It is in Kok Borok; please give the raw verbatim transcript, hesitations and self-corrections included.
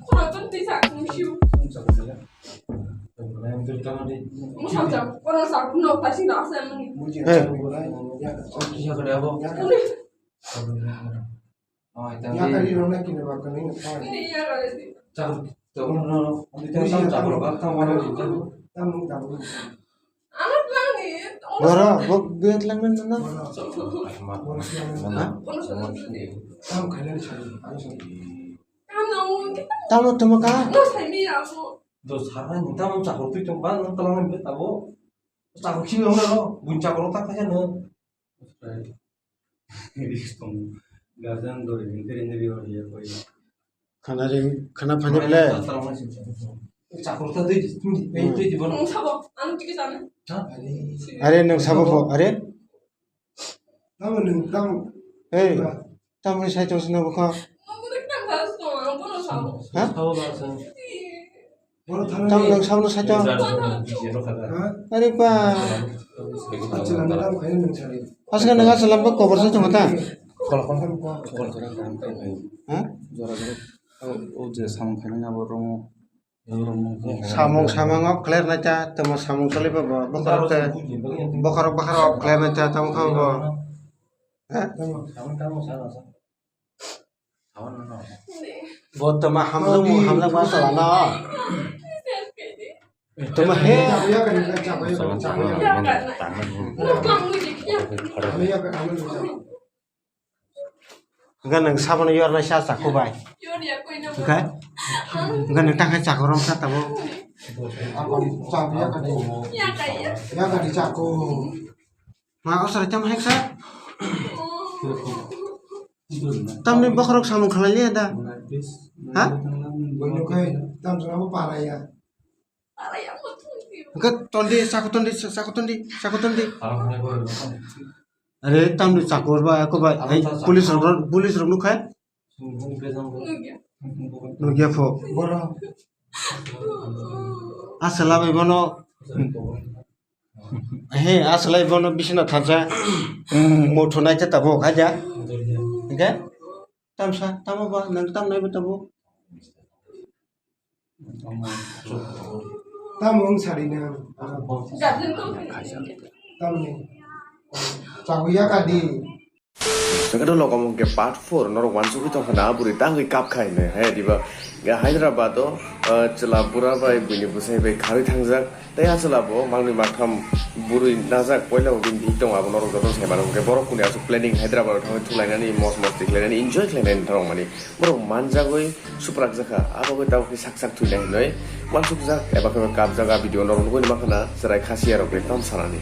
Khoroknwi twi sa kung siu. Mosam sa, kono sa, kuno pasi na sa mani. Hey. Yakari rona kine ba kani. Ini yakari di. Ano lang ni. Boro, bo biat lang na na. Boro. Boro siya na. Ha? Tam kailan sa. Ano sa. Tamo tamo ka? No sai mi ya mo. Do sarna ni tamo chakor twi tong ba no talang ni tabo. Chakor khi no no. Bun chakor ta kha no. Risk tong. Guardian dori ni kere ni ri ri ya koi. Khana ring, khana phani ble. Chakor ta dei, dei, dei, dei, bono. Nwng sabo, ang tiki jana. Ha? Are nwng sabo pho, are? Tamo nwng, tamo. Hey, tamo ni sai tong sino bokha. Nwng nwng tang sa tong, ang bono sabo. Ha? Sabo ba sa. Tamo nwng sabo no sai tong. Ha? Are ba. Acha nwng tamo khaina nwng sari. Aswk nwng aswk lamba kobor sai tong ta. Kol, kol, kol, kol, kol, kol, kol. Ha? Jora, jora. O, o je samung khaimani abo romo. Samung samung o clear nai ta, tamo samung choli ba bo, bokhorok te, bokhorok bokhorok clear nai ta, tamo kha bo. Ha? Bo tamo hamjak, hamjak ma chala na. Tamo he. Hwnkhe nwng sabono yornai sa chakhu bai. Hwnkhe? Hwnkhe nwng tangkhe chakhu romsa tabuk. Yakari chakhu. Ma o sarai tamo heksa? Tamni bokhorok samung khlai liya da? Ha? Hwnkhe tondi, chakhu tondi, chakhu tondi, chakhu tondi. Are, tamni chakhu ba, ko ba, ai, police rok, police rok nukha? Nukya pho. Aswla bai bono. He, aswlai bono bisina thansa. Motho nai ta tabuk, haja. Hwnkhe? Tamsa, tamo ba, nang tam nai ba tabuk. Tamo wng sari na. Tamni. Chabuya kadi. Jagado lokom ke part four norok wansugwi tongkha na bwrwi tangwi kap khai hinwi hai diba. Ga Hyderabad o, ah, chwla bura bai buini bwsai bai kharwi thangjak. Tei a chwla bo mangni maktham bwrwi najak poila o bini bihik tongo abo norok joto sai mano hwnkhe borok kuni aswk planning Hyderabad o thangwi thulainani mos mos tikhlainani enjoy khlainani norok mani. Borok manjagwi suprak jakha, abo khe tabuk khe sak sak thwina hinwi uansukjak eba khe kapjak a video norok nugwi mankha na chwrai khasiya rok bai tamo sanani.